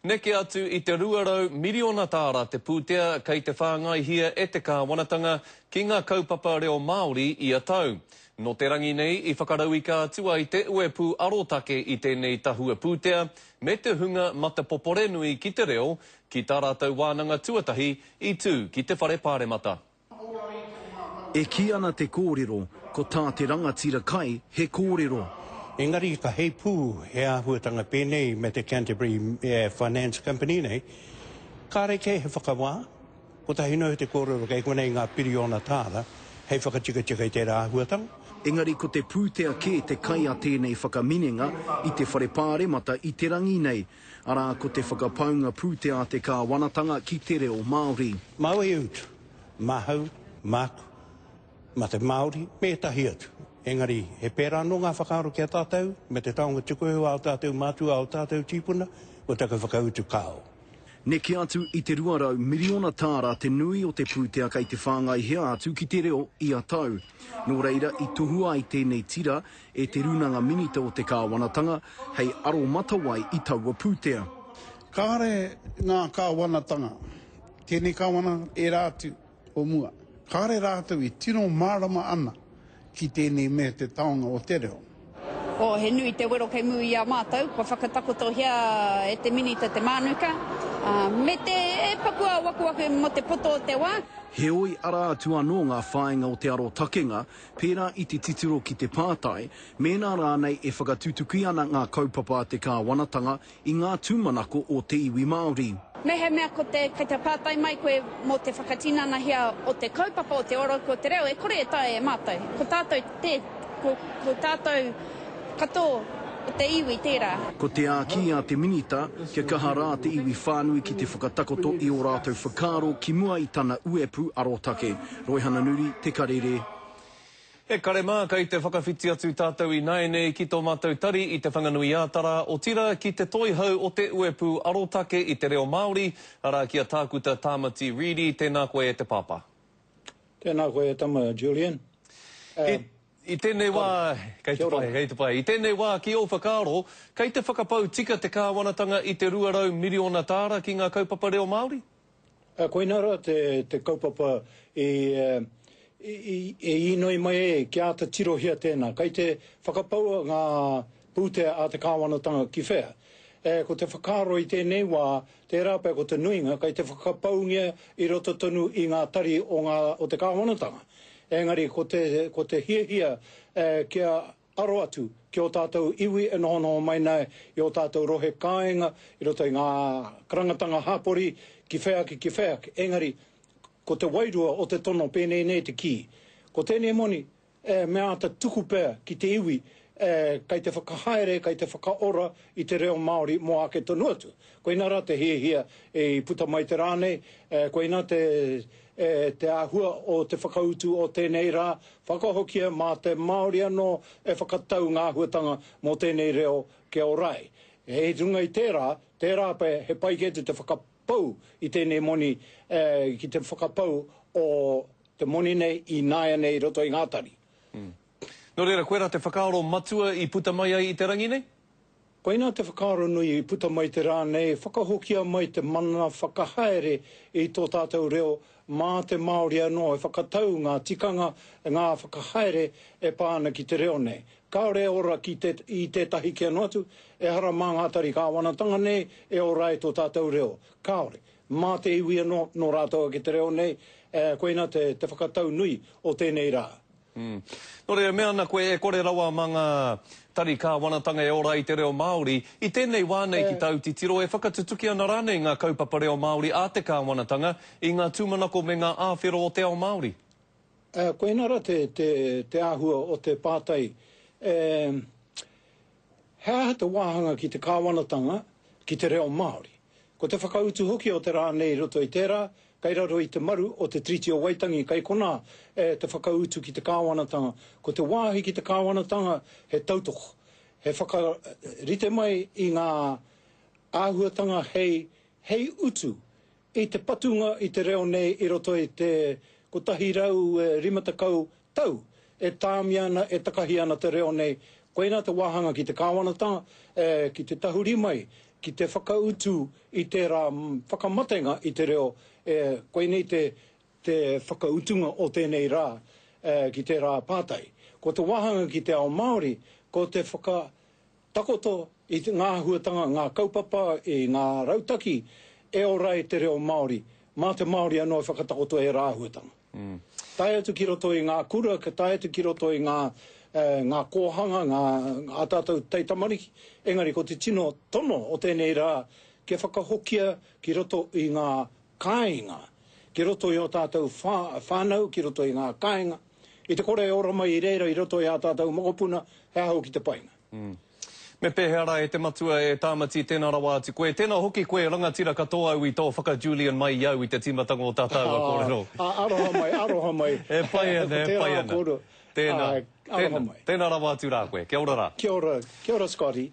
Neke atu i te 200 miriona tāra te pūtea kei te whāngaihia e te kāwanatanga ki ngā kaupapa reo Māori ia tau. Nō te rangi nei i whakarauika atu ai te Uepū Arotake i tēnei tahua pūtea me te hunga matapoporenui ki te reo ki tā rātou wānanga tuatahi i tū ki te Whare Pāremata. E kī ana te kōrero, ko tā te rangatira kai he kōrero. Engari ka heipū he āhuatanga pēnei me te Canterbury Finance Company nei, kāre kē he whakawā, kotahi noa te kōrero kei konei ngā piriona tāra hei whakatikatika i tērā āhuatanga. Engari ko te pūtea kē te kai a tēnei whakaminenga i te Whare Pāremata i te rangi nei, arā ko te whakapaunga pūtea a te kāwanatanga ki te reo Māori. Māu e utu, māhau, māku, mā te Māori me ētahi atu. Engari, he pērā anō ngā whakaaro ki a tātou, me te taonga tuku iho a ō tātou mātua, a ō tātou tīpuna, ko taku whakautu kāo. Neke atu i te 200 miriona tāra te nui o te pūtea kei te whāngaihia atu ki te reo ia tau. Nō reira i tohua ai tēnei tira e Te Rūnanga Minita o te Kāwanatanga hei aromatawai i taua pūtea. Kāore ngā kāwanatanga, tēnei kāwanatanga, ērā atu o mua, kāore rātou i tino mārama ana ki tēnei mea te taonga o te reo. Oh, he nui te wero kei muri i a mātou, kua whakatakotohia e te Minita te mānuka, me te paku āwakuwaku mō te poto o te wā. Heoi, arā atu anō ngā whāinga o te arotakenga, pērā i te titiro ki te pātai, mēnā rānei e whakatutuki ana ngā kaupapa a te kāwanatanga i ngā tūmanako o te iwi Māori. Mehemea ko te, kei te pātai mai koe mō te whakatinanahia o te kaupapa o te oroku o te reo, e kore e taea e mātou. Ko tātou te, ko, ko tātou katoa o te iwi tērā. Ko te āki a te Minita, kia kaha rā te iwi whānui ki te whakatakoto i ō rātou whakaaro ki mua i tana uepu arotake. Roihana Nuri, Te Karere. E kare mā, kei te whakawhiti atu tātou ināianei ki tō mātou tari i Te Whanganui-ā-Tara, otirā ki te Toihau o te Uepū Arotake i te Reo Māori, arā ki a Tākuta Tāmati Reedy. Tēnā koe e te pāpā. Tēnā koe e tama, Julian. I, i tēnei wā, kei te pai, kei te pai. I tēnei wā, ki ō whakaaro, kei te whakapau tika te kāwanatanga i te 200 miriona tāra ki ngā kaupapa reo Māori? Koinā rā te kaupapa i e inoi mai ai kia āta tirohia tēnā. Kei te whakapaua ngā pūtea a te kāwanatanga ki whea? Ko te whakaaro i tēnei wā, tērā pea ko te nuinga kei te whakapaungia i roto tonu i ngā tari o ngā o te kāwanatanga. Engari ko te ko te hiahia kia Aro atu ki ō tātou iwi e nohonoho mai nei i ō tātou rohe kāinga, i roto i ngā karangatanga hapori, ki whea ake, ki whea ake. Engari, ko te wairua o te tono pēnei nei te kī, ko tēnei moni, e, me āta tuku pea ki te iwi, e, kei te whakahaere, kei te whakaora i te reo Māori mō ake tonu atu. Koinā rā te hiahia i puta mai te rā nei, e, koinā te, e, te āhua o te whakautu o tēnei rā, Whakahokia mā te Māori anō e whakatau ngā āhuatanga mō tēnei reo kia ora ai. I runga i tērā, tērā pea he pai kē atu te whakapau i tēnei moni ki te whakapau o te moni nei ināianei i roto i ngā tari. Nō reira, koirā te whakaaro matua i puta mai ai i te rangi nei? Koinā te whakaaro nui i puta mai te rā nei, whakahokia mai te mana whakahaere i tō tātou reo mā te Māori anō e whakatau ngā tikanga, ngā whakahaere e pā ana ki te reo nei. Kāore e ora ki te, i tētahi kē noa atu, ehara mā ngā tari kāwanatanga nei e ora ai tō tātou reo. Kāore. Mā te iwi anō, nō rātou ake te reo nei, koinā te, te whakatau nui o tēnei rā. Nō reira, mea ana koe e kore rawa mā ngā tari kāwanatanga e ora ai te reo Māori. I tēnei wā nei ki tāu titiro, e whakatutuki ana rānei ngā kaupapa reo Māori a te kāwanatanga i ngā tūmanako me ngā āwhero o te ao Māori? Koinā rā te āhua o te pātai. He aha te wāhanga ki te kāwanatanga ki te reo Māori? Ko te whakautu hoki o te rā nei i roto i tērā, kei raro i te maru o te Tiriti o Waitangi, kei konā e te whakautu ki te kāwanatanga. Ko te wāhi ki te kāwanatanga he tautoko, he whakarite mai i ngā āhuatanga hei hei utu i te patunga i te reo nei i roto i te 150 tau e tāmia ana, e takahi ana te reo nei, koinā te wāhanga ki te kāwanatanga, ki te tahuri mai. ki te whakautu i tērā whakamatenga i te reo, e, koinei te, te whakautunga o tēnei rā ki tērā pātai. Ko te wāhanga ki te ao Māori, ko te whakatakoto i ngā āhuatanga, ngā kaupapa, i ngā rautaki e ora ai te reo Māori, mā te Māori anō e whakatakoto ērā āhuatanga. Tae atu ki roto i ngā kura, ka tae atu ki roto i ngā, ngā kōhanga, ngā, ā tātou taitamariki, engari ko te tino tono o tēnei rā kia whakahokia ki roto i ngā kāinga, ki roto i ō tātou whā, whānau, ki roto i ngā kāinga, i te kore e ora mai i reira i roto i ā tātou mokopuna, he aha hoki te painga. Me pēhea rā e te matua e Tāmati, tēnā rawa atu koe, tēnā hoki koe rangatira katoa au i tō whaka-Julian mai i au i te tīmatanga o tā tāua kōrero. Ā, aroha mai, aroha mai. E pai ana, e pai ana. Tēnā, tēnā, tēnā rawa atu rā koe. Kia ora rā. Kia ora, kia ora Scotty.